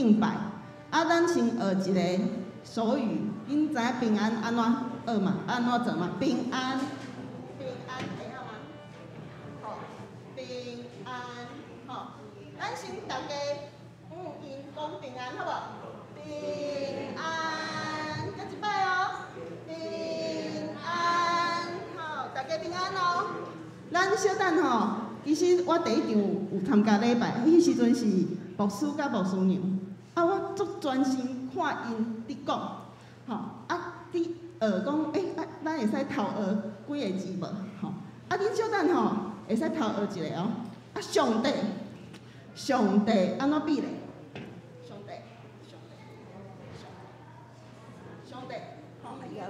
敬拜。啊，咱先學一个手語，恁知影平安按怎學嘛？按怎做嘛？平安，平安會曉嗎？好，平安，好，咱先逐家嗯講平安，好無？平安，閣一擺哦，平安，好，大家平安哦。咱小等吼，其實我第一場有參加禮拜，彼時陣是牧師佮牧師娘，啊，我足專心看𪜶佇講，吼，啊，佇學講，啊，咱會使偷學幾个字無？吼，啊，恁小等吼，會使偷學一个哦。啊，上帝，上帝按怎比咧？上帝，上帝，上帝，吼，啊啊，舉懸，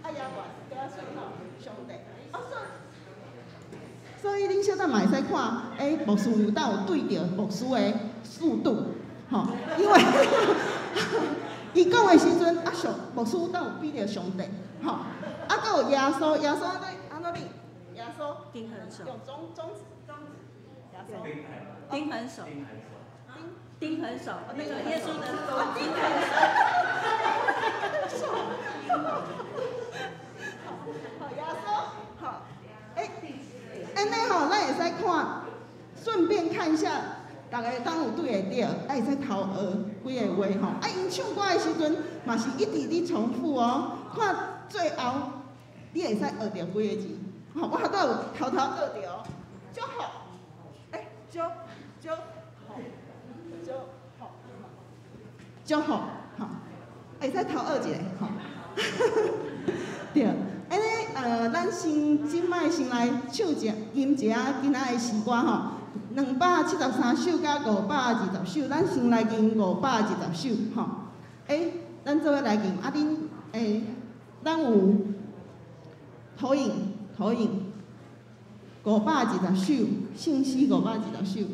啊舉懸，對啊，所以吼，上帝，啊，所以恁小等嘛會使看，牧師有當有對著牧師的速度，吼，因為伊講的時陣，啊上牧師當有比著上帝，吼，啊，閣有耶穌，耶穌按怎按怎比？耶穌釘痕手，用中中指，中指，耶穌，釘痕手，釘痕手，那個耶穌的釘痕手，好，耶穌，好，按呢吼，咱會使看，順便看一下，逐个敢有對會著，啊會使偷學幾个話吼。啊，𪜶唱歌的時陣嘛是一直佇重複哦，看最後你會使學著幾个字。吼，我都有偷偷學著哦，足好，足足好，足好，足好，吼，會使偷學一下吼。對。按呢，咱先這擺先來唱一吟一下今仔的詩歌吼，273首佮520首，咱先來吟520首吼。咱做伙來吟，啊恁，咱有投影，投影，520首，聖詩520首。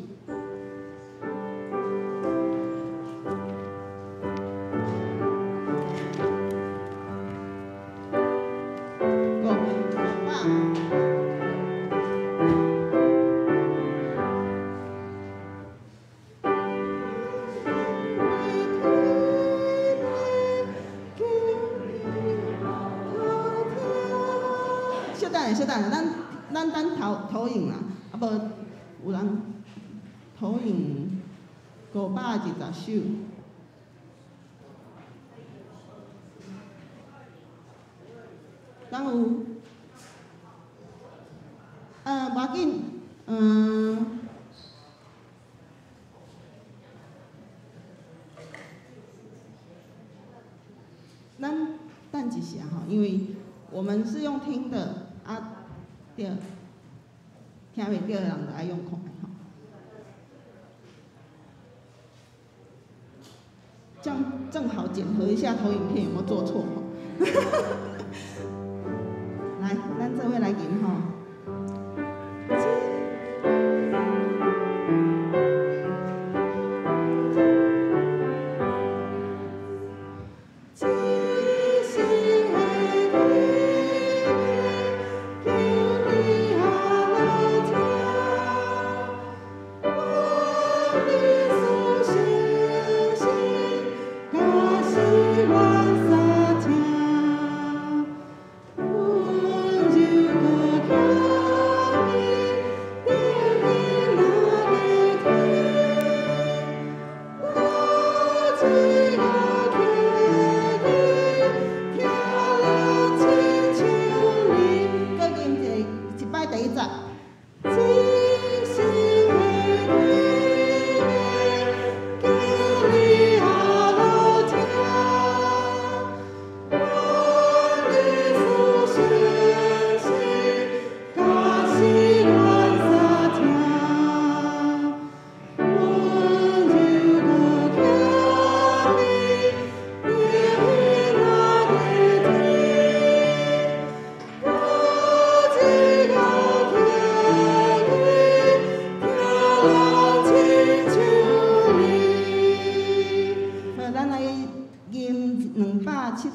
小等下，咱等投影啦，啊無有人投影520首。敢有？無要緊，咱等一下吼，因為我們是用聽的。啊，對，聽袂著的人就愛用看的吼。這樣正好檢核一下投影片有沒有做錯吼。來，咱做伙來吟吼。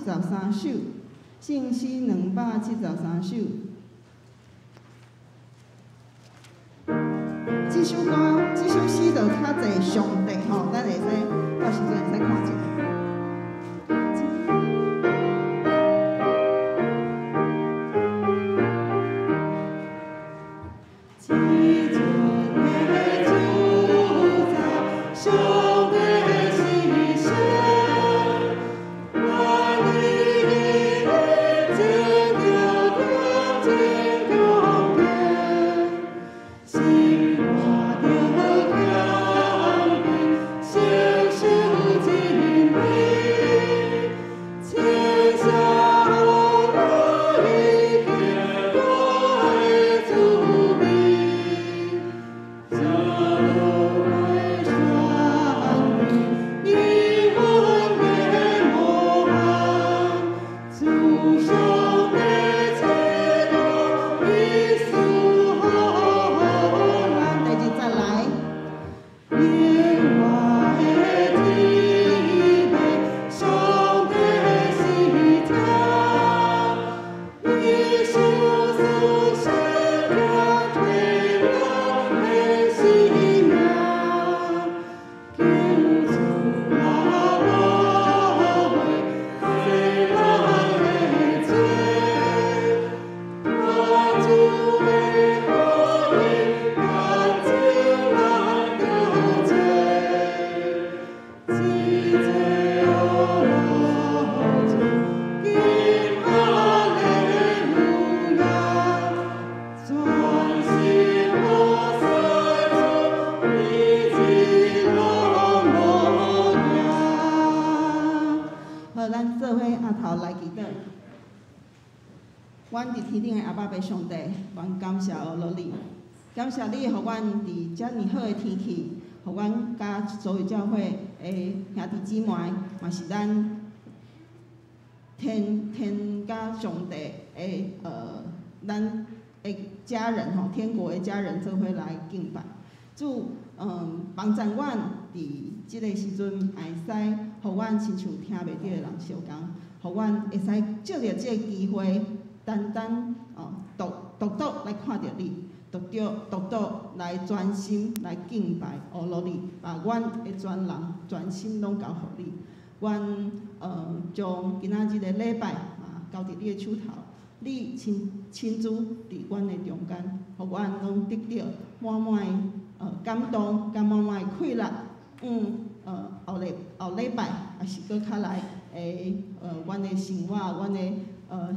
273首，聖詩273首。這首歌，這首詩著較濟上帝吼，咱會使到時陣會使看一下。至尊的主宰，上帝是神，萬里的堅強堅強堅，心肝著強兵，承受真理，千山樂意見我的主美。做我權柄，靈魂的模範，主上帝基督耶穌咱第二節來。耶和華的天上帝是天，耶穌是聖潔推人的生命，救主啊，我為世人的罪，我主的福音乾淨人的罪，至這樂主，今哈利路亞，全心服侍主，你一攏無驚。好，咱做伙阿頭來祈禱。阮佇天頂的阿爸父上帝，阮感謝阿羅你，感謝你，予阮佇遮爾好的天氣，予阮佮所有教會的兄弟姊妹，嘛是咱天天佮上帝的咱的家人吼，天國的家人做伙來敬拜。主，幫贊阮佇這个時陣，會使予阮親像聽袂著的人相仝，予阮會使藉著這个機會，單單哦，獨獨獨來看著你，獨獨獨獨來專心來敬拜阿羅你，把阮的全人全心攏交予你。阮將今仔日的禮拜嘛交佇你的手頭，你親親自佇阮的中間，予阮攏得著滿滿的感動，佮滿滿的快樂。後禮後禮拜也是閣較來會阮的生活，阮的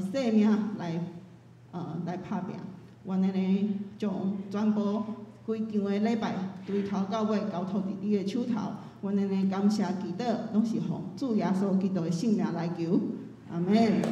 生命來拍拚。阮按呢將全部規場的禮拜，對頭到尾交託佇你的手頭。阮按呢感謝祈禱，攏是奉主耶穌基督的聖名來求，阿們。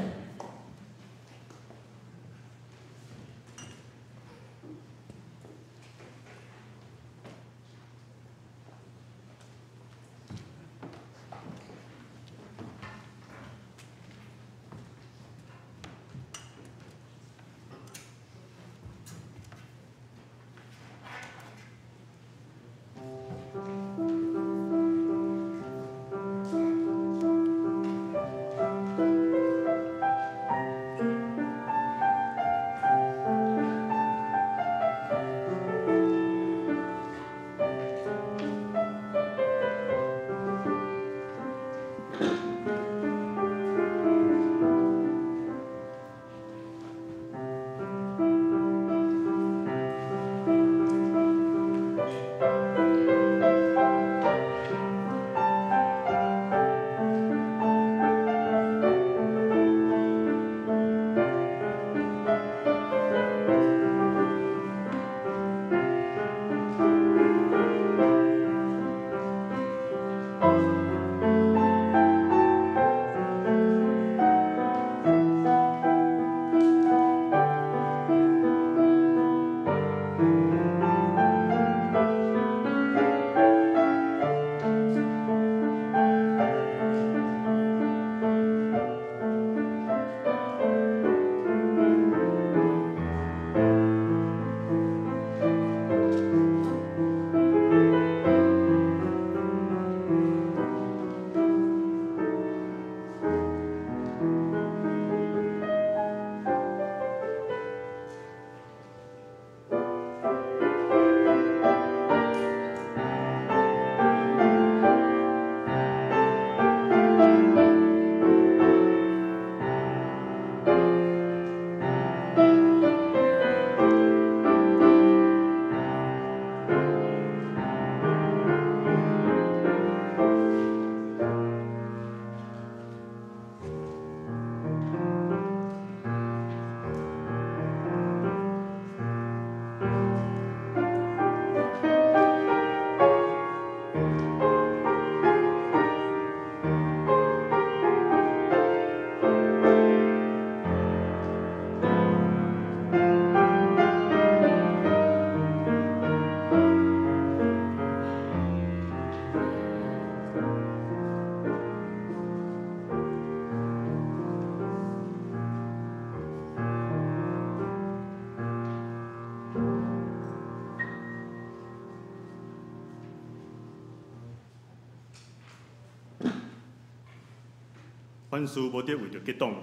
凡事無得為著結黨，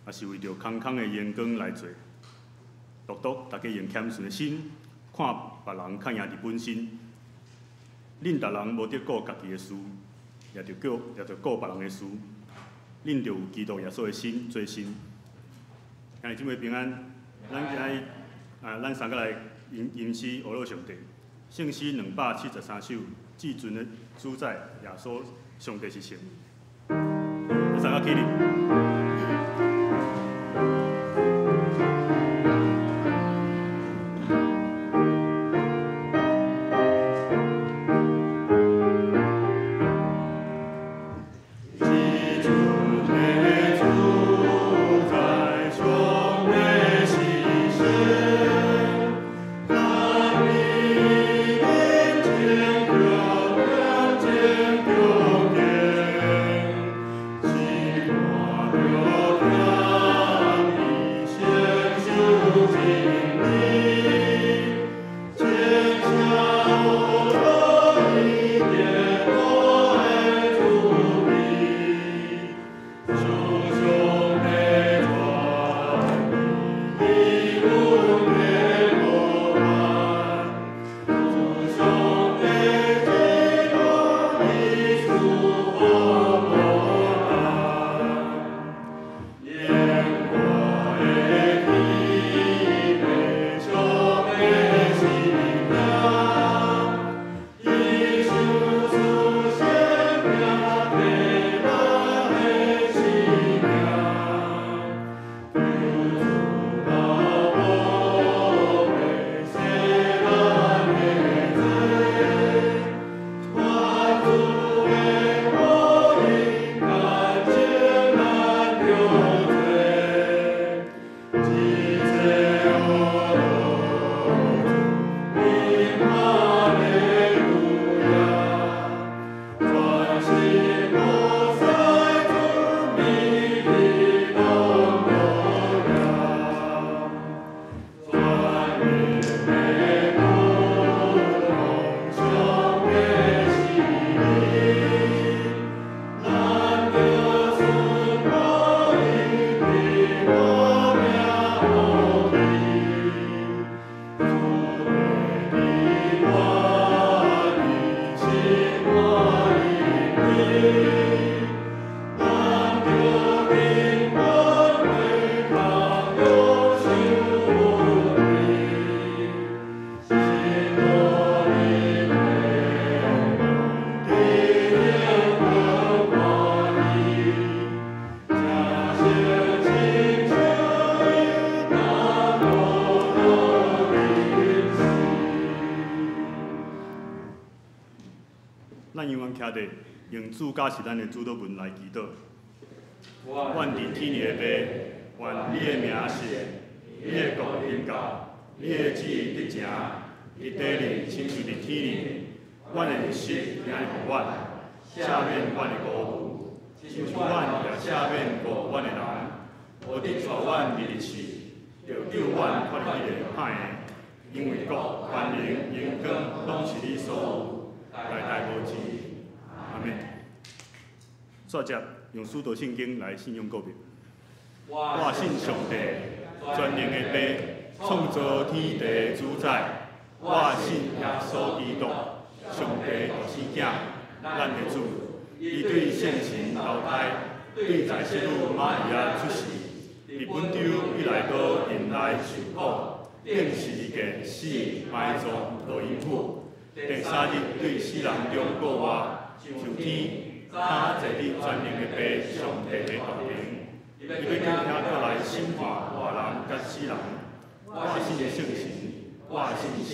抑是為著空空的榮光來做。獨獨逐家用謙遜的心，看別人較贏佇本身。恁逐人無得顧家己的事，也著顧別人的事。恁著有基督耶穌的心做心。兄弟姊妹平安，咱今仔啊，咱三個來吟吟詩阿樂上帝。聖詩273首，至尊的主宰耶穌，上帝是聖。咱三個起立。用主教是咱的主禱文來祈禱。阮佇天的父，願你的名聖，你的國臨到，你的旨意得成，佇地裡親像佇天裡。阮的日食今日予阮，赦免阮的辜負，親像阮也赦免辜負阮的人。無得帶阮入去試，著救阮脫離彼个歹的。因為國、權能、榮光，攏是你所有，代代無止。阿們。煞接用使徒信經來信仰告白。我信上帝，全能的父，創造天地的主宰。我信耶穌基督，上帝獨生囝，咱的主。伊對聖神投胎，對在聖女瑪利亞出世，佇本丟彼拉多忍耐受苦，釘十字架死埋葬落陰府。第三日對死人中復活，上天。他坐佇全能的父上帝的大能，伊欲佇遐閣來審判活人佮死人。我信聖神，我信聖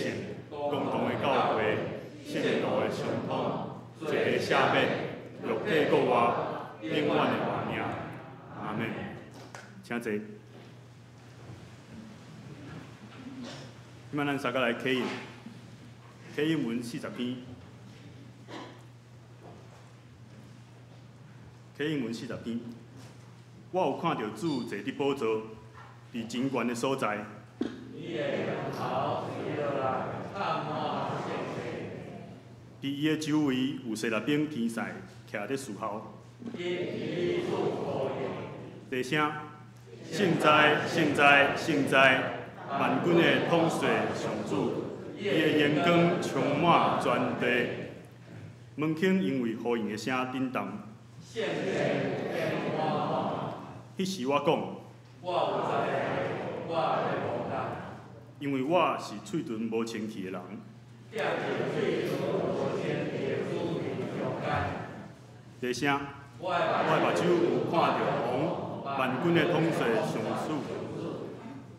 公同的教會，聖徒的相通，罪的赦免，肉體復活，永遠的活命。阿們。請坐。這擺咱三個來啟應，啟應文40篇。啟應文40篇，我有看著主坐佇寶座，佇真懸的所在。佇伊的周圍有撒拉兵天使徛咧侍候。第聲，聖哉，聖哉，聖哉，萬軍的統帥上主，伊的榮光充滿全地。門檻因為呼應的聲震動。彼時我講，因為我是喙唇無清氣的人。第聲，我的目睭有看著王，萬軍的統帥上主，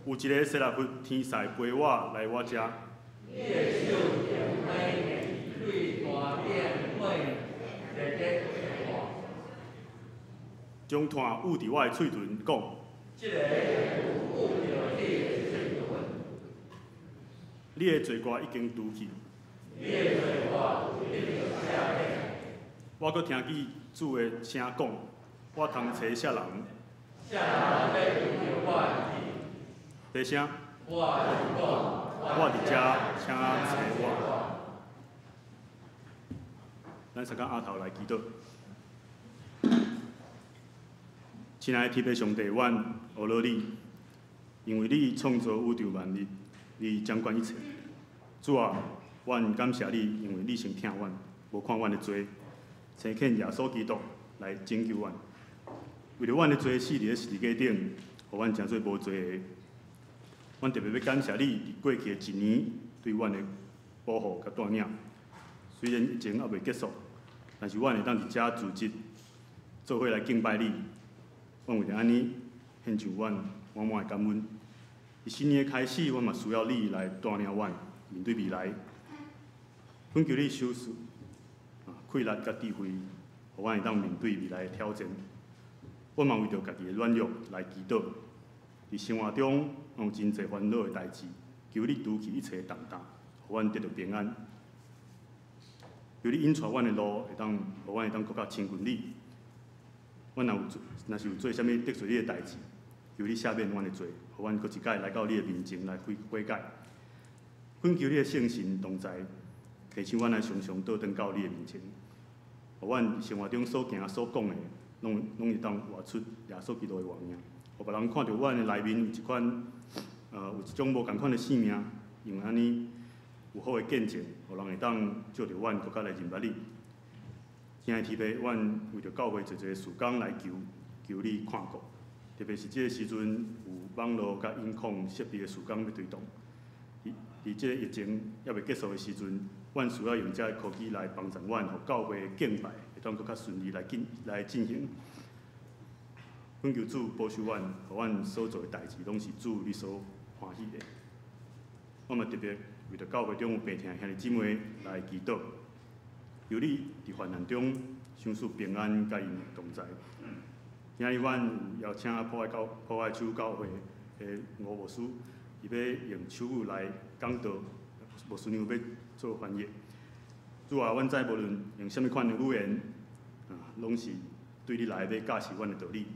有一个西拉弗天使陪我來我遮。將炭捂佇我的喙唇，講：你的罪過已經除去。我閣聽見主的聲講：我通揣啥人？第聲，我佇遮，請揣我。咱三個阿頭來祈禱。親愛的天父上帝，阮阿羅你，因為你創造宇宙萬物，你掌管一切。主啊，阮感謝你，因為你先疼阮，無看阮的罪，差遣耶穌基督來拯救阮。為著阮的罪死佇咧十字架頂，予阮成做無罪的。阮特別欲感謝你，佇過去的一年對阮的保護佮帶領。雖然疫情猶未結束，但是阮會當佇遮組織做伙來敬拜你。阮為著按呢，獻上阮滿滿的感恩。佇新年的開始，阮嘛需要你來帶領阮面對未來。懇求你賞賜氣力佮智慧，予阮會當面對未來的挑戰。阮嘛為著家己的軟弱來祈禱。佇生活中，阮有真濟煩惱的代誌，求你除去一切重擔，予阮得著平安。求你引帶阮的路，會當予阮會當閣較親近你。阮若有做，若是有做啥物得罪你的代誌，求你赦免阮的罪，予阮閣一擺來到你的面前來悔悔改。懇求你的聖神同在，提醒阮來常常倒轉到你的面前，予阮生活中所行所講的，攏攏會當活出耶穌基督的活命。予別人看著阮的內面有一款，有一種無仝款的生命，因為按呢有好的見證，予人會當借著阮閣較來認捌你。親愛的天父，阮為著教會濟濟事工來求，求你看顧。特別是這个時陣有網路佮音控設備的事工欲推動，佇佇這个疫情猶未結束的時陣，阮需要用這个科技來幫助阮，予教會的敬拜會當閣較順利來進來進行。懇求主保守阮，予阮所做的代誌攏是主你所歡喜的。我嘛特別為著教會中有病疼的兄弟姊妹來祈禱，求你佇患難中賞賜平安，佮𪜶同在。今日阮有邀請破愛教破愛手教會的吳牧師，伊欲用手語來講道，牧師娘欲做翻譯。主啊，阮知無論用啥物款的語言，攏是對你來欲教示阮的道理。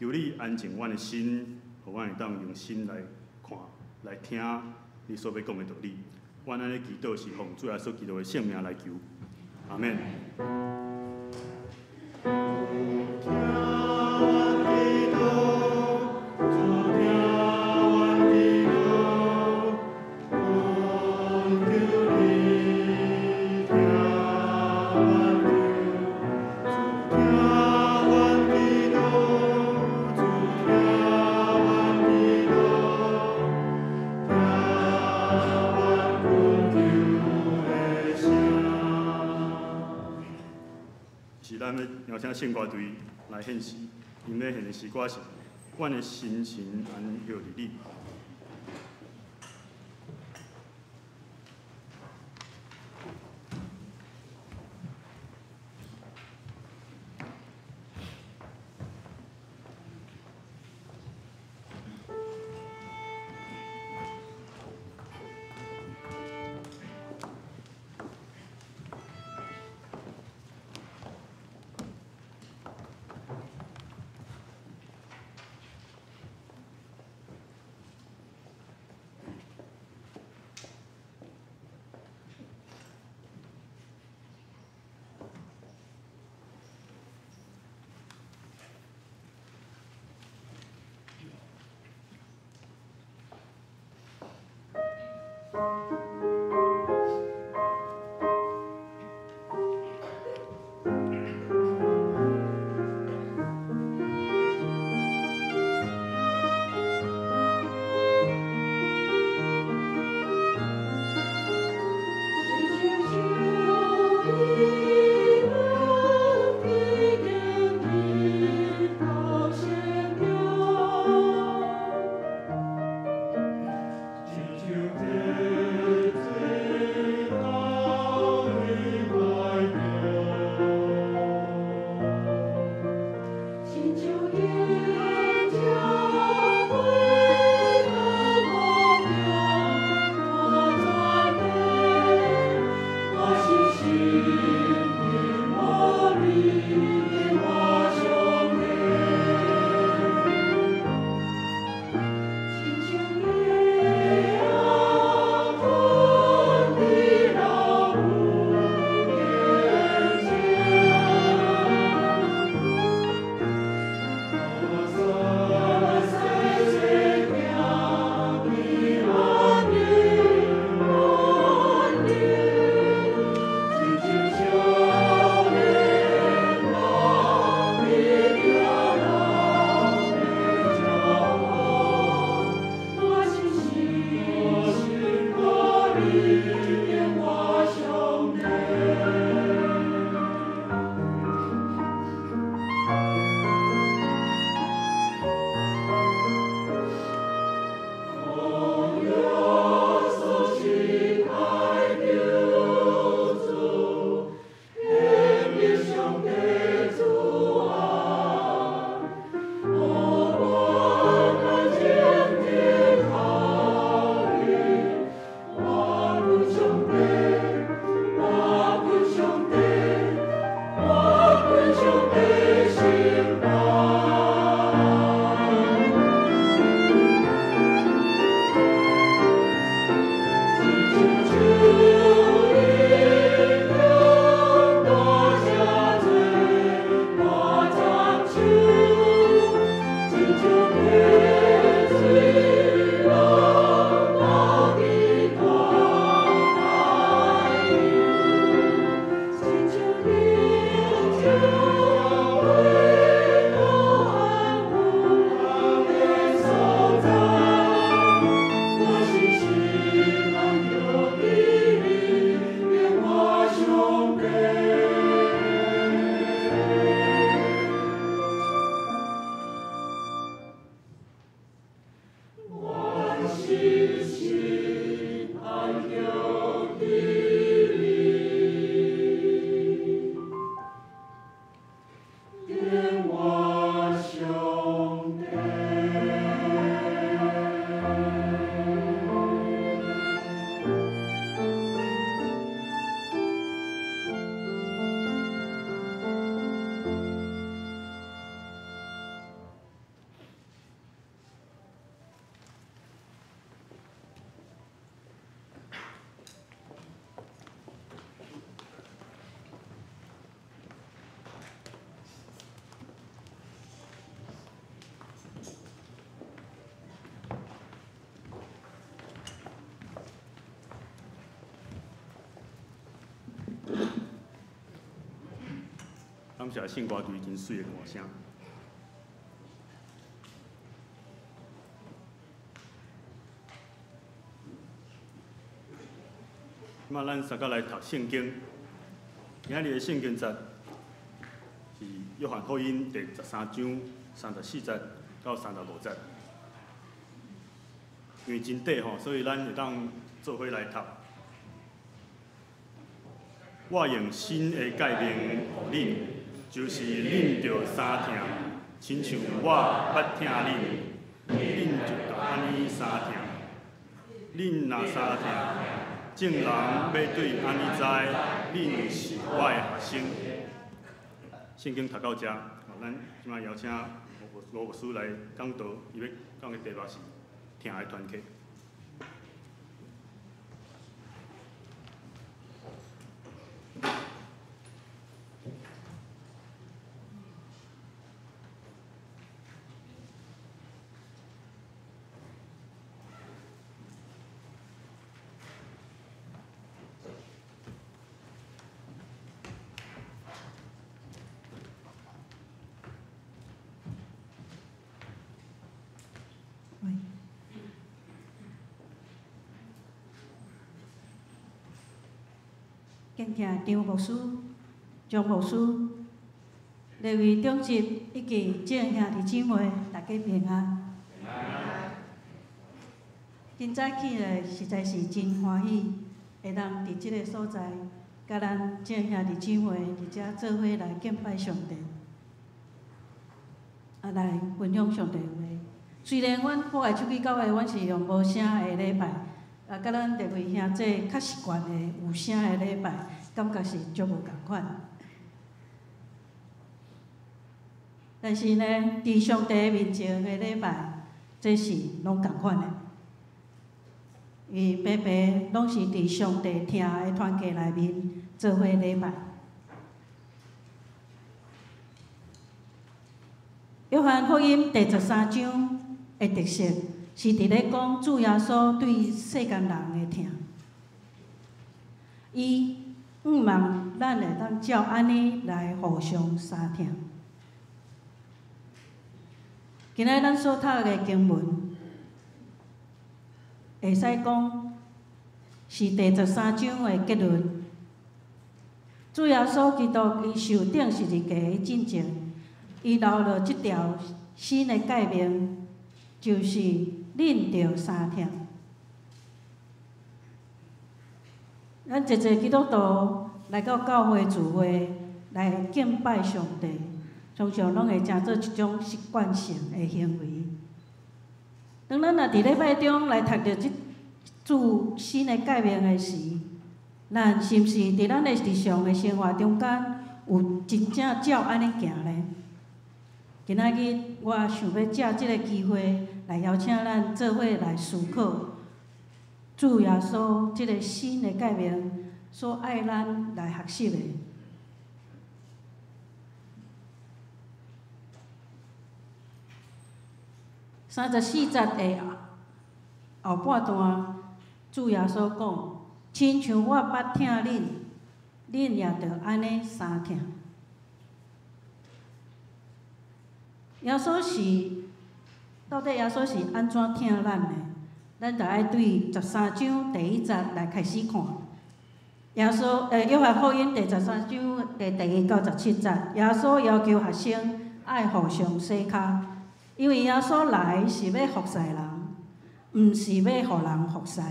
求你安靜阮的心，予阮會當用心來看、來聽你所欲講的道理。阮按呢祈禱是奉主耶穌基督的聖名來求，阿們。邀請聖歌隊來獻詩，𪜶欲獻的詩歌是《阮的心情安歇佇你》。感谢圣歌队真媠的歌声。这摆咱三个来读圣经，今仔日的圣经节是约翰福音第13章34节到35节。因为真短吼，所以咱会当做伙来读。我用新的诫命予恁，就是恁著相疼，亲像我捌疼恁，恁就著按呢相疼。恁若相疼，众人欲对按呢知，恁是我的学生。圣经读到遮，咱这摆邀请罗牧师来讲道，伊欲讲的题目是疼的团契。敬聽張牧師、張牧師、列位長執以及眾兄弟姊妹，大家平安。今早起來實在是真歡喜，會當佇這个所在，佮咱眾兄弟姊妹佇遮做伙來敬拜上帝，來分享上帝話。雖然阮博愛手機教會，阮是用無聲的禮拜，佮咱列位兄弟較習慣的有聲的禮拜，感覺是足無仝款。但是呢，佇上帝面前的禮拜，這是攏仝款的。因為白白攏是佇上帝疼的團契內面做伙禮拜。約翰福音第十三章的特色是佇咧講主耶穌對世間人的疼，伊向望咱會當照按呢來互相相疼。今仔咱所讀的經文，會使講是第十三章的結論。主耶穌基督伊受釘十字架的進前，伊留落這條新的誡命，就是恁著相疼。咱濟濟基督徒來到教會聚會來敬拜上帝，常常攏會成做一種習慣性的行為。當咱若佇禮拜中來讀著這主新的誡命的時，咱是毋是佇咱的日常的生活中間有真正照按呢行呢？今仔日我想欲藉這个機會來邀請咱做伙來思考主耶穌這个新的誡命所愛咱來學習的。34節的後半段，主耶穌講：親像我捌疼恁，恁也著按呢相疼。耶穌是到底耶穌是按怎疼咱的？咱著愛對十三章第一節來開始看。耶穌，約翰福音第十三章的第一到十七節，耶穌要求學生愛互相洗跤，因為耶穌來是欲服侍人，毋是欲予人服侍。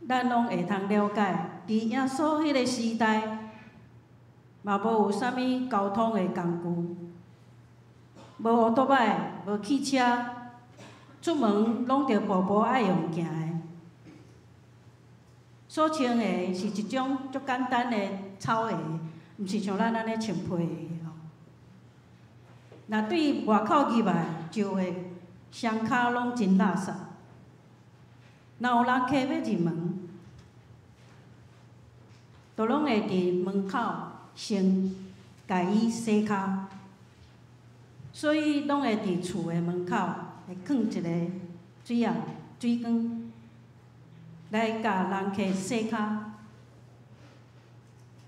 咱攏會通了解，佇耶穌彼个時代，嘛無有啥物交通的工具，無烏托擺，無汽車，出門攏著步步愛用行的。所穿的是一種足簡單的草鞋，毋是像咱按呢穿皮鞋吼。若對外口入來，就會雙跤攏真垃圾。若有人客欲入門，就攏會佇門口先共伊洗跤，所以攏會佇厝的門口會囥一个水仔水缸，來共人客洗跤。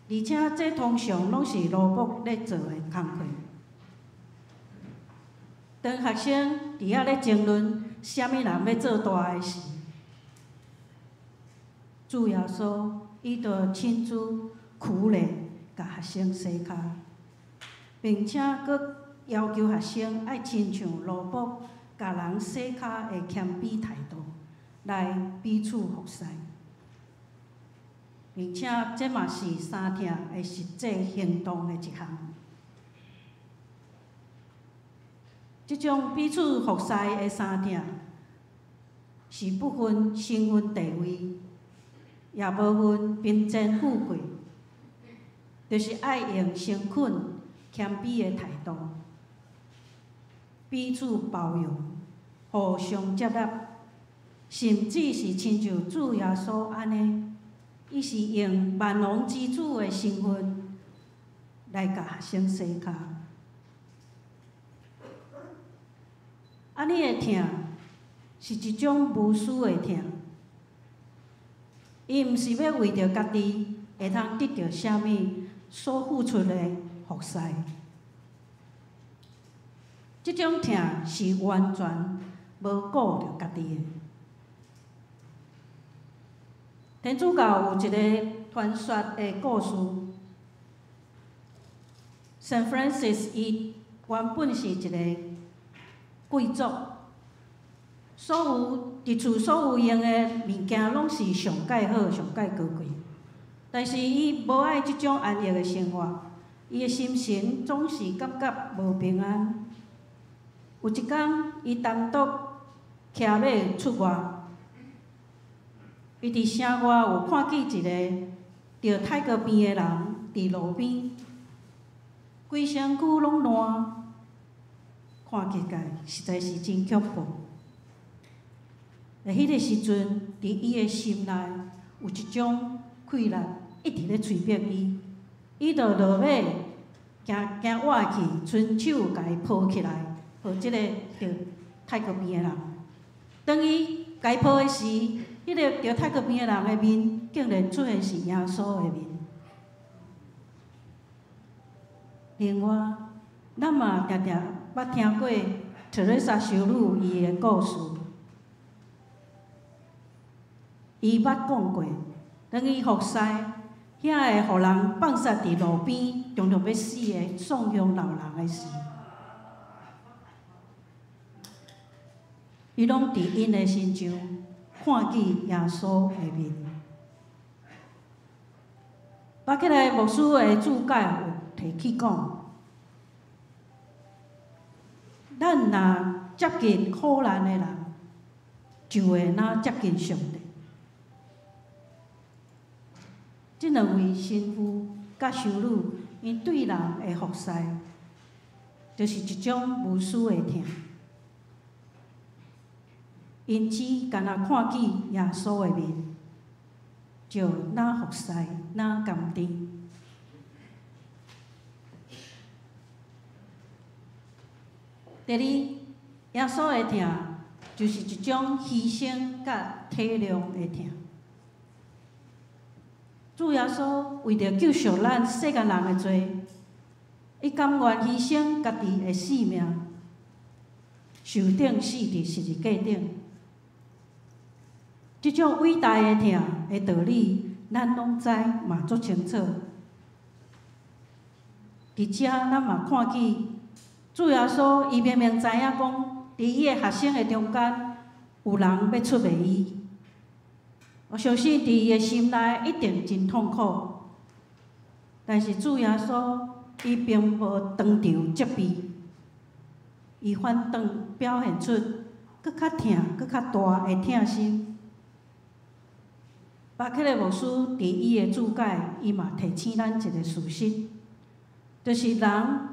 而且這通常攏是奴僕咧做的工課。當學生佇遐咧爭論啥物人欲做大的時，主耶穌伊就親自苦咧，共學生洗跤，並且閣要求學生愛親像奴僕共人洗跤的謙卑態度來彼此服侍，並且這嘛是相疼的實際行動的一項。這種彼此服侍的相疼，是不分身份地位，也無分貧賤富貴，就是愛用誠懇、謙卑的態度，彼此包容，互相接納，甚至是親像主耶穌按呢，伊是用萬王之主的身份來共學生洗跤。按呢的疼是一種無私的疼，伊毋是欲為著家己會通得著啥物所付出的服侍，這種疼是完全無顧著家己的。天主教有一个傳說的故事，Saint Francis 伊原本是一個貴族，所有佇厝所有用的物件攏是上蓋好、上蓋高貴。但是伊無愛這種安逸的生活，伊的心神總是感覺無平安。有一工，伊單獨騎馬出外，伊佇城外有看見一個著太高病的人佇路邊，規身軀攏爛，看起來實在是真恐怖。佇彼個時陣，佇伊的心內有一種氣力一直咧催逼伊，伊就落馬行行倚去，伸手共伊抱起來，抱這個著太高病的人。當伊共伊抱的時，彼個著太高病的人的面，竟然出現是耶穌的面。另外，咱嘛定定捌聽過特蕾莎修女伊的故事。伊捌講過，當伊服侍遐個予人放殺佇路邊，常常欲死的喪鄉老人的時，伊攏佇𪜶的身上看見耶穌的面。巴克萊牧師的注解有提起講，咱若接近苦難的人，就會若接近上帝。這兩位神父佮修女，𪜶對人的服侍，就是一種無私的疼。𪜶只干焦看見耶穌的面，就若服侍，若甘甜。第二，耶穌的疼，就是一種犧牲佮體諒的疼。主耶穌為著救贖咱世間人的罪，伊甘願犧牲家己的性命，受釘死佇十字架頂。這種偉大的疼的道理，咱攏知嘛足清楚。佇遮咱嘛看見主耶穌，伊明明知影講，佇伊的學生的中間有人欲出賣伊。我相信佇伊的心內一定真痛苦，但是主耶穌伊並無當場責備，伊反倒表現出閣較疼、閣較大的疼心。巴克禮牧師佇伊的注解，伊嘛提醒咱一個事實，就是人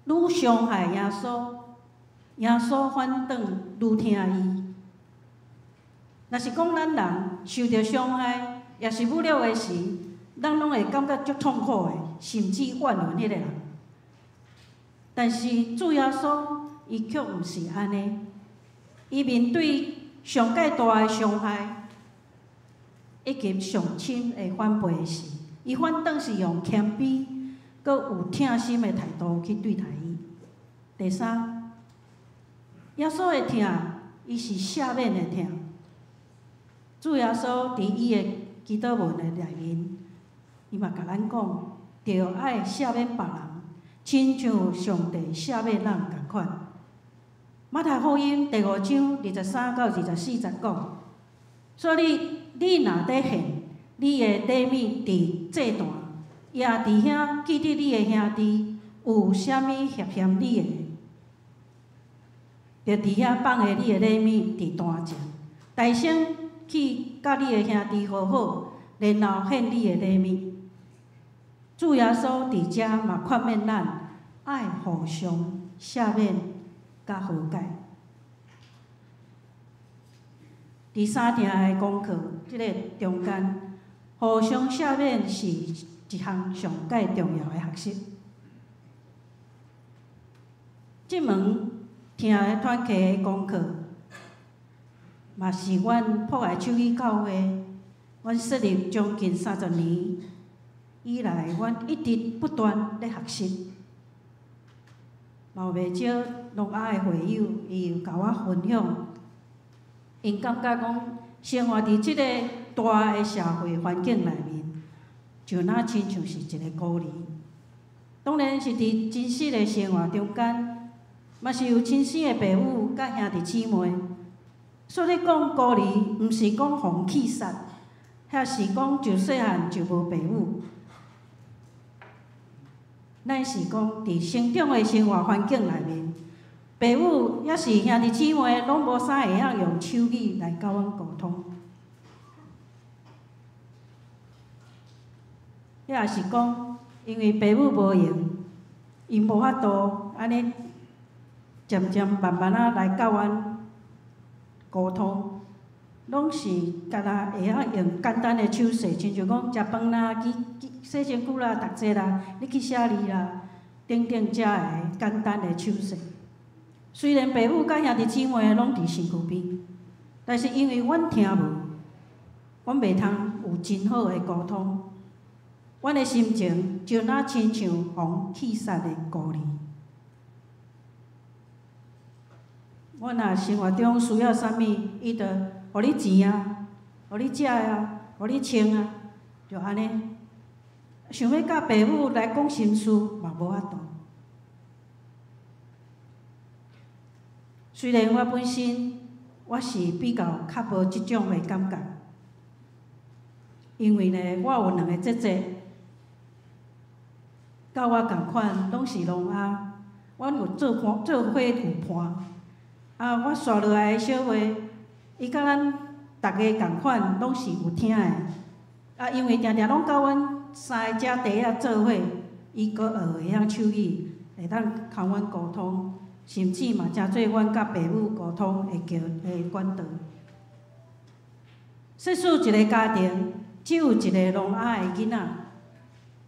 愈傷害耶穌，耶穌反倒愈疼伊。若是講咱人受著傷害，抑是侮辱的時，咱攏會感覺足痛苦的，甚至怨恨彼個人。但是主耶穌伊卻毋是按呢，伊面對上蓋大的傷害，以及上深的反背的時，伊反倒是用謙卑、閣有疼心的態度去對待伊。第三，耶穌的疼，伊是赦免的疼。主耶穌佇伊的祈禱文的內面，伊嘛共咱講，著愛赦免別人，親像上帝赦免咱仝款。馬太福音第五章23到24節講，所以你若佇獻你的禮物佇祭壇，也佇遐記得你的兄弟有啥物脅嫌你的，就佇遐放下你的禮物佇壇前，大聲去佮你的兄弟和好，然後獻你的禮物。主耶穌佇遮嘛勸勉咱，愛互相赦免佮和解。佇三疼的功課，這个中間，互相赦免是一項上蓋重要的學習。這門疼的團契的功課，嘛是阮博愛手語教會，阮設立將近30年以來，阮一直不斷咧學習。嘛有袂少聾啞的會友，伊有共我分享，𪜶感覺講生活佇這个大的社會環境內面，就若親像是一個孤兒。當然是佇真實的生活中間，嘛是有親生的爸母佮兄弟姊妹。所以講孤兒，毋是講予人棄殺，抑是講自細漢就無爸母。咱是講佇成長的生活環境內面，爸母抑是兄弟姊妹，攏無啥會曉用手語來佮阮溝通。抑是講，因為爸母無閒，𪜶無法度按呢漸漸慢慢仔來佮阮溝通，攏是干焦會曉用簡單的手勢，親像講食飯啦、去洗身軀啦、讀冊啦、你去寫字啦，等等遮个簡單的手勢。雖然爸母佮兄弟姊妹攏佇身軀邊，但是因為阮聽無，阮袂通有真好的溝通。阮的心情就若親像予人棄殺的孤兒。阮若生活中需要啥物，伊就予你錢啊，予你食啊，予你穿啊，就按呢。想欲佮爸母來講心事，嘛無法度。雖然我本身我是比較較無這種的感覺，因為呢，我有兩個姐姐。佮我仝款，攏是聾啞，阮有做伴做伙有伴。啊，我紲落來的小妹，伊佮咱逐个仝款，攏是有聽的。啊，因為定定攏佮阮三个姐弟仔做伙，伊閣學會曉手語，會當共阮溝通，甚至嘛誠做阮佮爸母溝通的橋的管道。說使一个家庭只有一个聾啞的囡仔，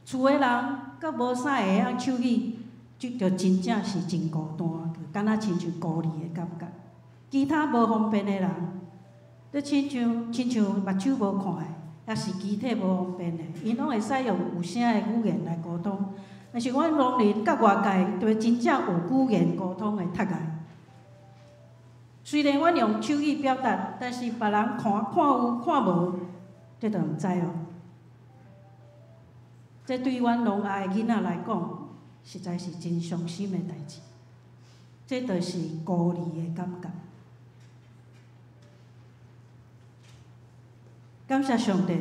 厝的人閣無啥會曉手語，這就真正是真孤單，就敢若親像孤兒的感覺。其他無方便的人，你親像目睭無看的，抑是肢體無方便的，𪜶攏會使用有聲的語言來溝通。但是阮聾人佮外界，就真正有語言溝通的窒礙。雖然阮用手語表達，但是別人看看有看無，這就毋知哦。這對阮聾啞的囡仔來講，實在是真傷心的代誌。這就是孤兒的感覺。感謝上帝，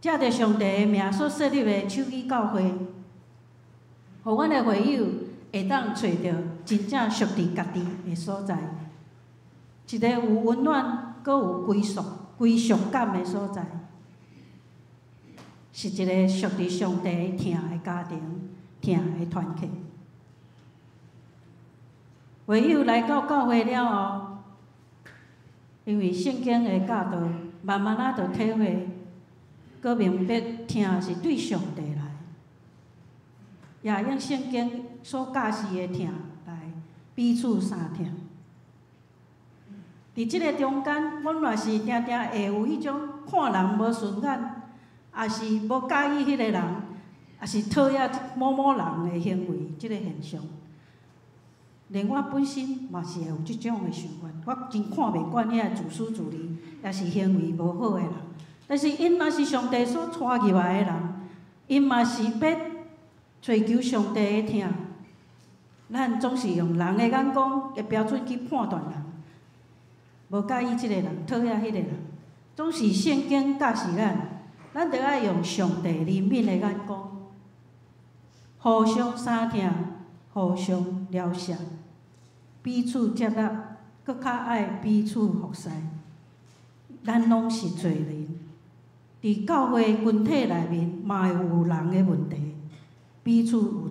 藉著上帝的名所設立的手語教會，予阮的會友會當揣著真正屬佇家己的所在，一个有溫暖、閣有歸屬感的所在。是一個屬佇上帝疼的家庭、疼的團體。會友來到教會了後，因為聖經的教導，慢慢仔就體會，閣明白疼是對上帝來，也用聖經所教示的疼來彼此相疼。佇這個中間，阮嘛是定定會有彼種看人無順眼，也是無佮意彼個人，也是討厭某某人的行為，這個現象。連我本身嘛是會有這種的想法，我真看袂慣遐自私自利，也是行為無好的人。但是𪜶嘛是上帝所帶入來的人，𪜶嘛是欲追求上帝的疼。咱總是用人的眼光的標準去判斷人，無佮意這個人，討厭彼個人，總是聖經教示咱。咱著愛用上帝憐憫的眼光，互相相疼，互相饒恕，彼此接納，閣較愛彼此服侍。咱攏是罪人，佇教會群體內面嘛會有人的問題，彼此有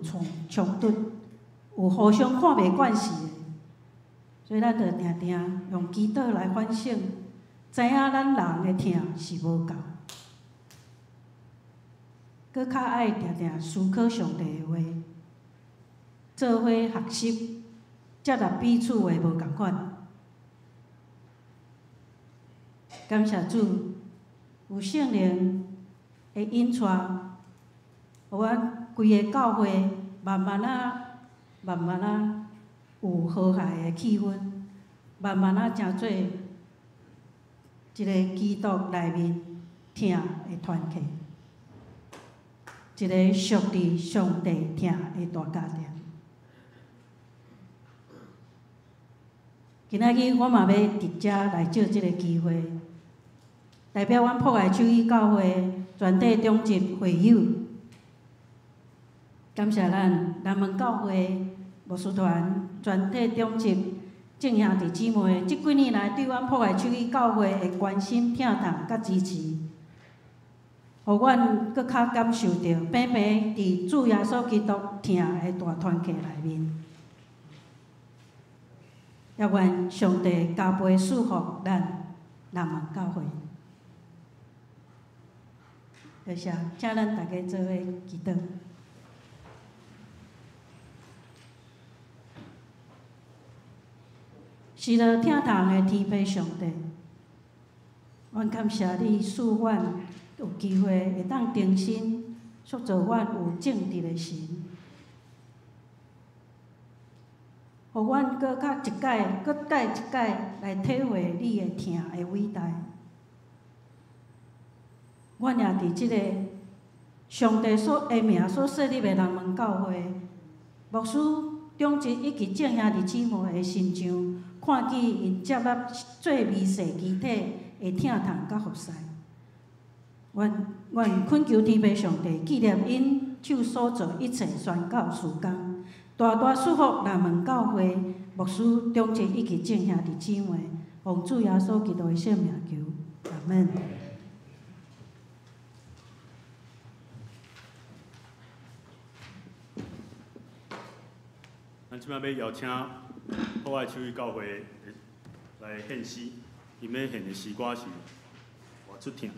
衝突，有互相看袂慣勢的，所以咱著定定用祈禱來反省，知影咱人的疼是無夠。閣較愛定定思考上帝的話，做伙學習，接納彼此的無仝款。感謝主，有聖靈的引帶，予阮規个教會慢慢仔、慢慢仔有和諧的氣氛，慢慢仔誠做一个基督內面疼的團體，一个屬佇上帝疼的大家庭。今仔日我嘛欲佇遮來借這个機會，代表阮博愛手語教會全體長執會友，感謝咱南門教會牧師團全體長執眾兄弟姊妹，這幾年來對阮博愛手語教會的關心、疼痛佮支持，予阮閣較感受著平平佇主耶穌基督疼的大團體內面。也願上帝加倍賜福咱南門教會。多謝，請咱大家做伙祈禱。是了，疼痛的天父上帝，阮感謝你賜阮有機會會當重新塑造阮有正直的神，予阮閣較一擺、閣再一擺來體會你的疼的偉大。阮也佇這個上帝所的名所設立的南門教會，牧師長執以及眾兄弟姊妹的身上，看見𪜶接納做微細肢體的疼痛佮服侍。願願懇求天父上帝紀念𪜶手所做一切宣教事工，大大賜福南門教會牧師長執以及眾兄弟姊妹，奉主耶穌基督的聖名求，阿門。咱這擺欲邀請博愛手語教會來獻詩，𪜶欲獻的詩歌是《活出疼》。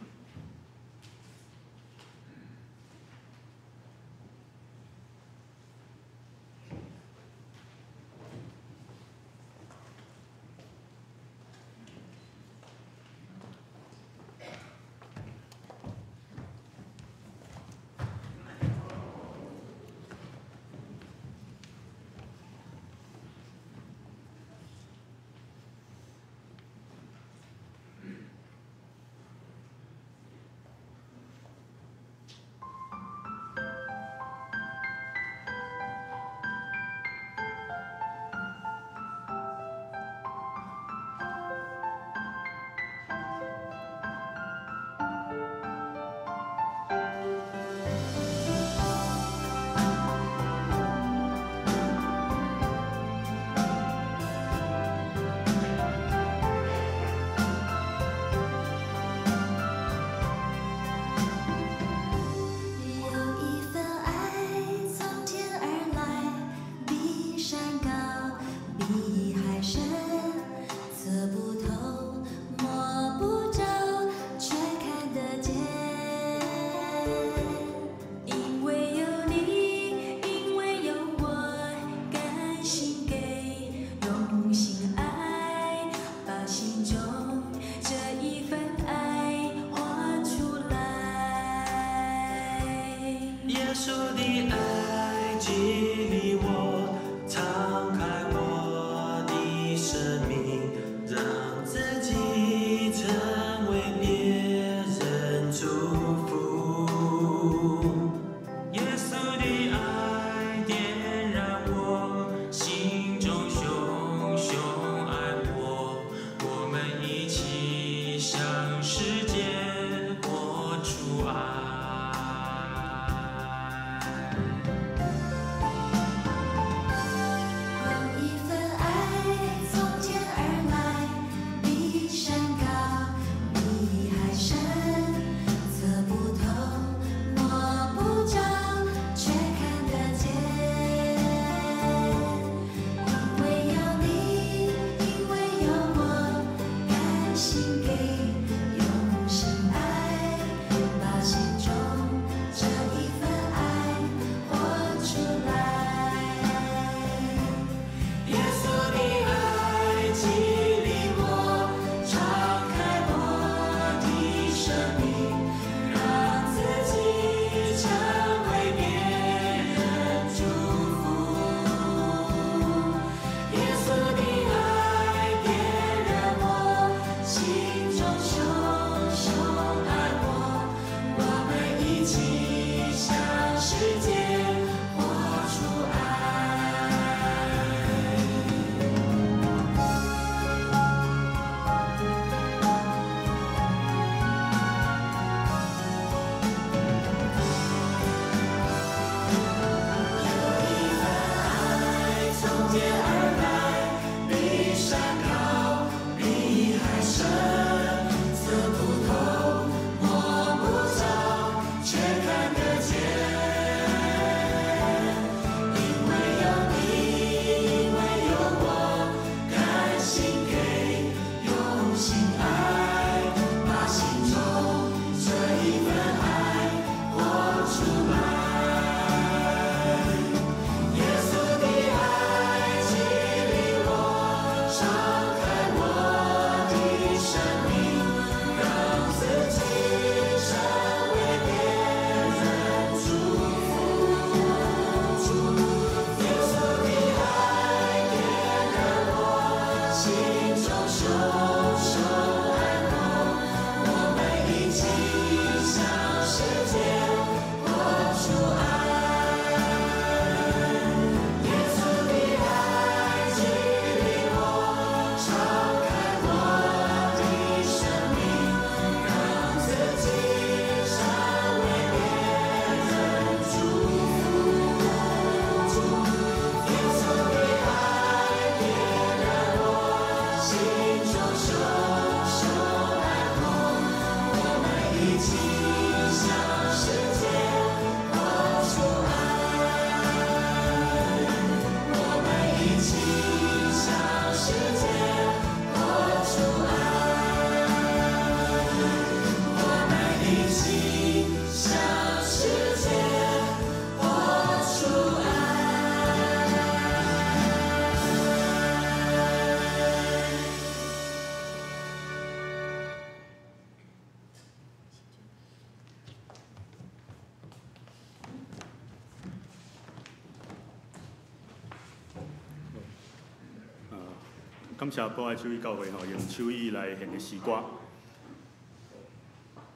感謝寶愛手語教會吼，用手語來獻的詩歌。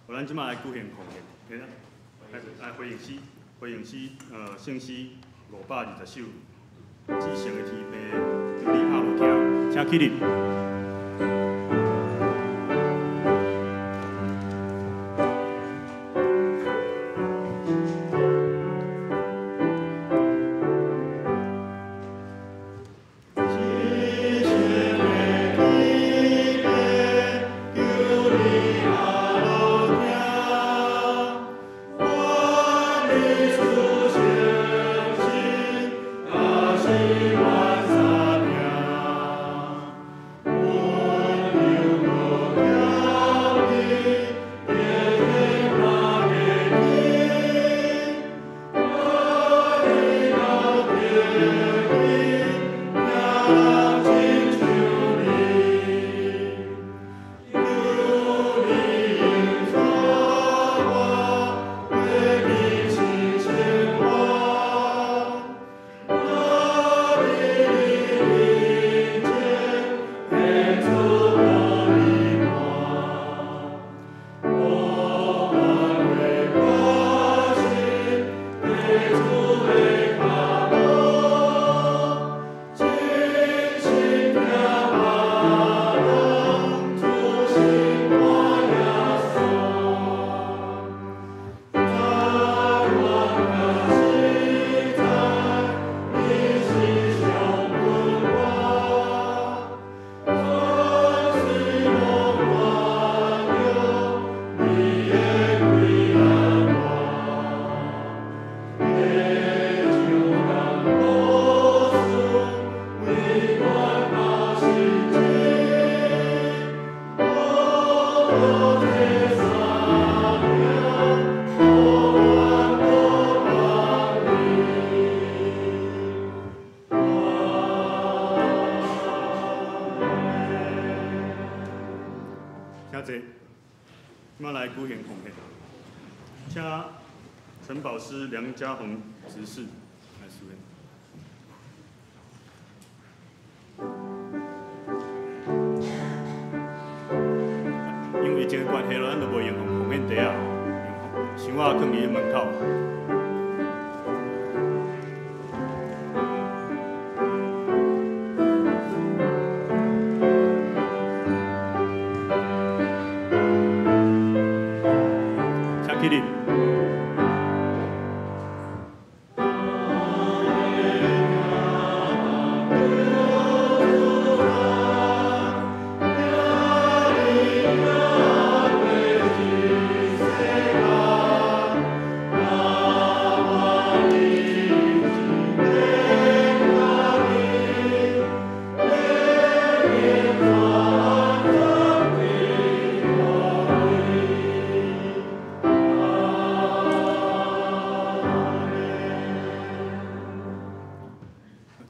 咱這擺來舉行奉獻，來回應詩，回應詩，聖詩520首，至聖的天父，求你拍落聽，請起立。梁家宏執事來示獻。因為疫情的關係咯，咱就無用奉獻袋啊，用箱仔囥佇門口。請起立。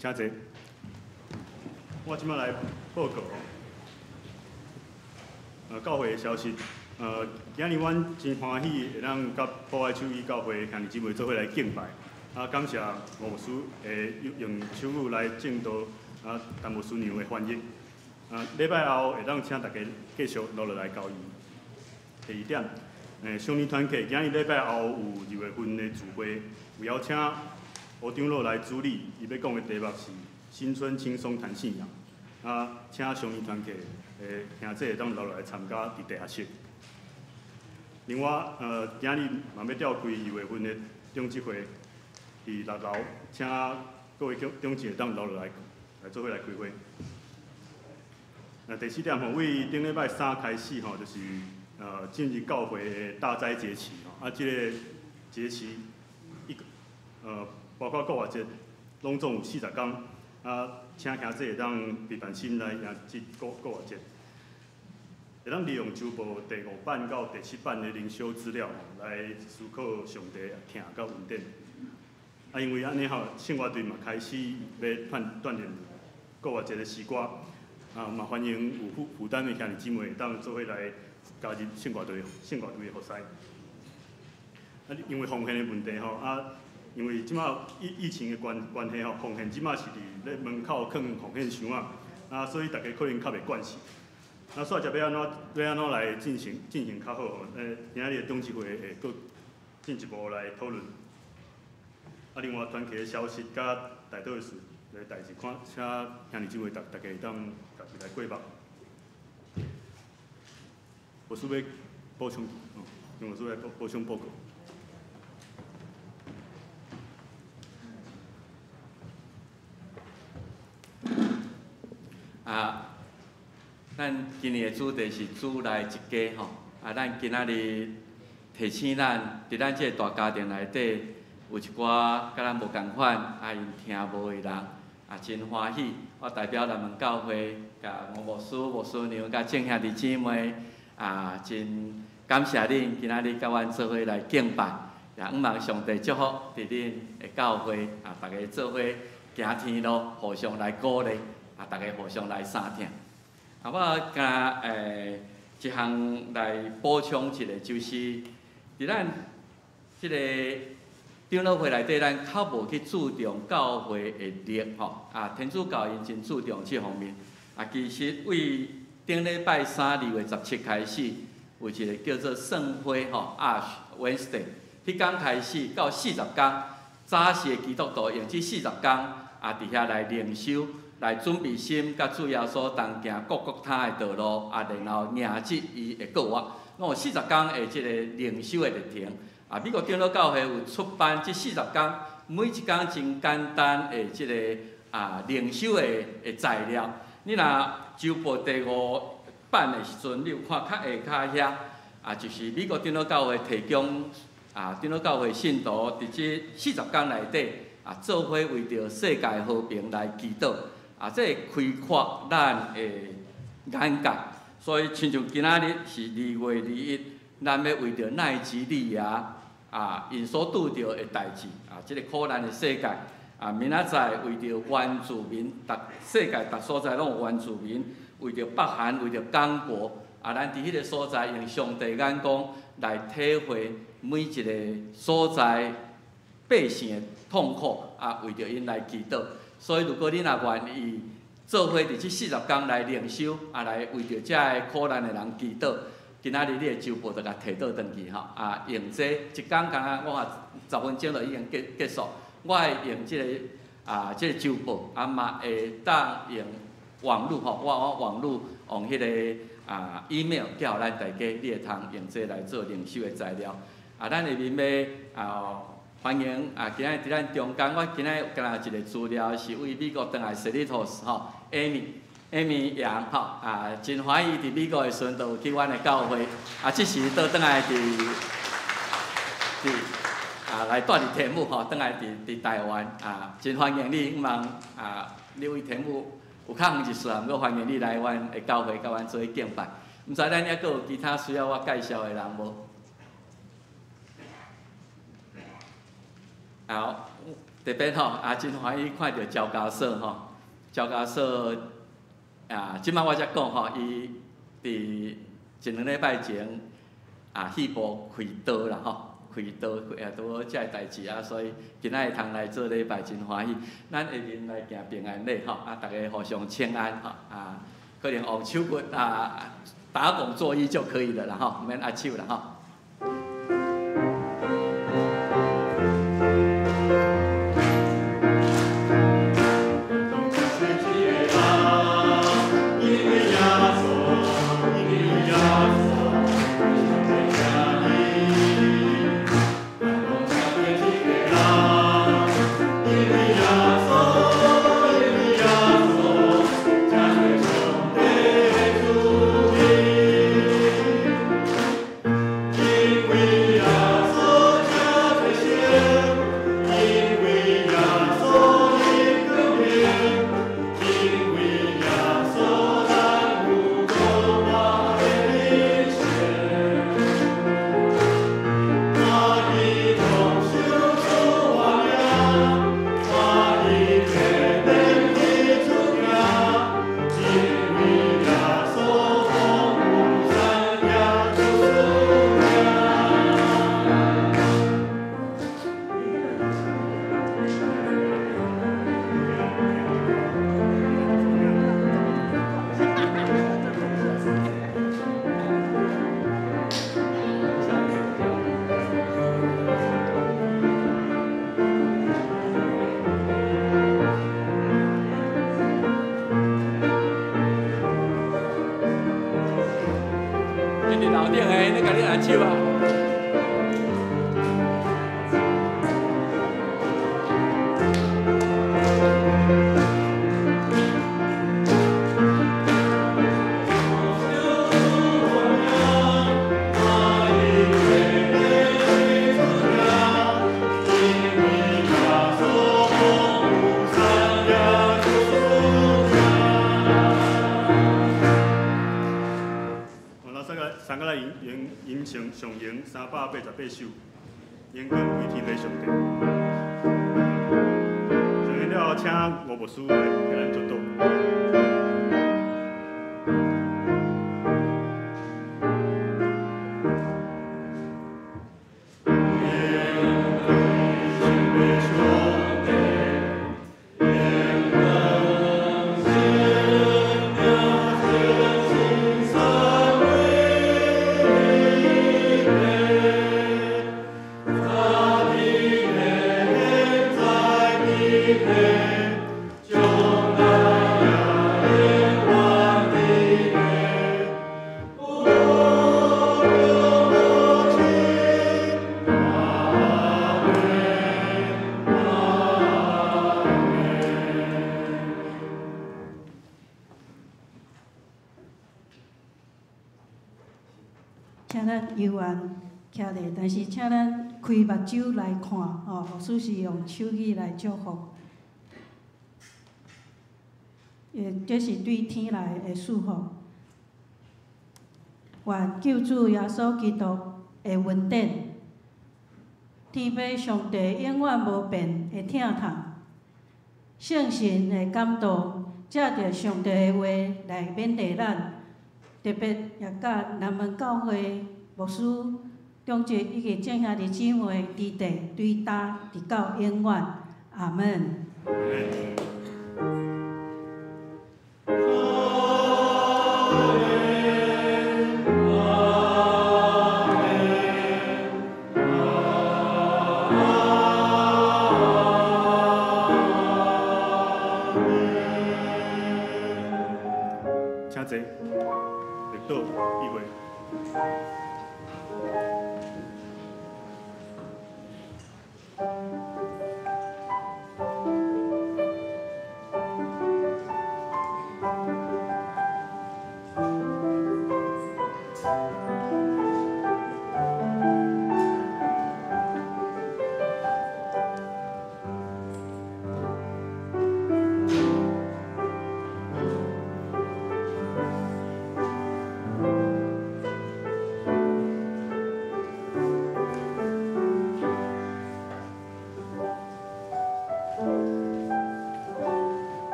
請坐。我這擺來報告，教會的消息。今日阮真歡喜會當佮寶愛手語教會兄弟姊妹做伙來敬拜。啊，感謝吳牧師會用手語來證道，啊，陳牧師娘的翻譯。啊，禮拜後會當請大家繼續落落來交誼。第二點，少年團契今日禮拜後有2月份的聚會，有邀請吳長老來主禮，伊欲講的題目是新春輕鬆談信仰。啊，請少年團契的兄弟會當留落來參加佇地下室。另外，今日嘛欲召開2月份的長執會，佇6樓，請各位長執會當留落來來做伙來開會。那第四點吼，為頂禮拜三開始吼，就是進入教會的大齋節期吼，啊，這個節期一包括復活節，攏總有40天，啊，請兄弟會當平凡心來迎接復活節，會當利用周報第5版到第7版的靈修資料來思考上帝疼佮恩典。啊，因為按呢吼，聖樂隊嘛開始欲鍛煉復活節的詩歌，啊，嘛歡迎有負擔的兄弟姊妹會當做伙來加入聖樂隊的服侍。啊，因為奉獻的問題吼，啊。因為這擺疫情的關係吼，奉獻這擺是佇咧門口囥奉獻箱仔，啊，所以逐家可能較袂慣勢。啊，煞只欲按怎欲按怎來進行較好吼？今仔日的董事會會閣進一步來討論。啊，另外團契的消息佮代禱的事的代誌，看請兄弟姊妹逐逐家會當家己來過目。牧師欲補充，楊牧師來補充報告。啊，咱今年的主題是主內一家吼。啊，咱今仔日提醒咱，佇咱這個大家庭內底，有一寡佮咱無仝款，啊，𪜶聽無的人，啊，真歡喜。我代表咱們教會，共吳牧師、牧師娘、佮眾兄弟姊妹，啊，真感謝恁今仔日佮阮做伙來敬拜，也向望上帝祝福佇恁的教會，啊，逐家做伙行天路，互相來鼓勵，啊，逐家互相來相疼。啊，我敢一項來補充一下，就是佇咱這個長老會內底，咱較無去注重教會的曆吼。啊，天主教𪜶真注重這方面。啊，其實為頂禮拜三2月17開始，有一個叫做聖灰吼，Ash Wednesday，彼工開始到40工，早時的基督徒用這40工啊，佇遐來靈修，來準備心，佮主耶穌同行各各他的道路，啊，然後迎接伊的復活。攏有四十工的這個靈修的歷程。啊，美國長老教會有出版這四十工，每一工真簡單的這個啊靈修的材料。你若週報第五版的時陣，你有看較下跤遐，啊，就是美國長老教會提供啊，長老教會信徒佇這四十工內底啊，做伙為著世界和平來祈禱。啊，這會開闊咱的眼界。所以，親像今仔日是2月21，咱欲為著奈及利亞啊，𪜶所拄著的代誌啊，這個苦難的世界啊，明仔載為著原住民，逐世界逐所在攏有原住民，為著北韓，為著剛果啊，咱佇彼個所在用上帝眼光來體會每一個所在百姓的痛苦啊，為著𪜶來祈禱。所以，如果你若願意做伙佇這四十工來靈修，啊，來為著遮个苦難的人祈禱，今仔日你的週報就共提倒轉去吼，啊，用這一工敢若我看10分鐘就已經結束，我會用這個啊，這個週報，啊嘛會當用網路吼，我網路用彼個啊 email 寄予咱大家，你會通用這來做靈修的材料。啊，咱下面欲啊歡迎啊，今仔日佇咱中間，我今仔日敢若一個資料是為美國轉來 Cerritos 吼，Amy，Amy 楊吼，啊，真歡喜佇美國的時陣就有去阮的教會，啊，這時倒轉來佇啊來住佇天母吼，轉來佇台灣啊，真歡迎你，向望啊，你為天母有較遠一絲，毋過歡迎你來阮的教會，佮阮做伙敬拜。毋知咱猶閣有其他需要我介紹的人無？好，特別吼，啊，真歡喜看著趙家嫂吼，趙家嫂啊，這擺我才講吼，伊佇一兩禮拜前啊，肺部開刀啦吼，開刀啊，拄好這个代誌啊，所以今仔日通來做禮拜，真歡喜。咱下面來行平安禮吼，啊，逐家互相請安吼，啊，可能用手骨啊打拱作揖就可以了啦吼，毋免握手啦吼。因手啊！上行388首，荣光归天父上帝。上行了后，请吴牧师来给咱祝祷。请咱游安徛咧，但是请咱开目睭来看，吼，牧师是用手语来祝福，这是对天来的祝福。愿救主耶稣基督的恩典，天父上帝永远无变的疼痛，圣神的感动，藉著上帝的话来勉励咱。特别也佮南门教会牧师、长执以及众兄弟姊妹伫地对今直到永远，阿门。请坐。立祷，意会。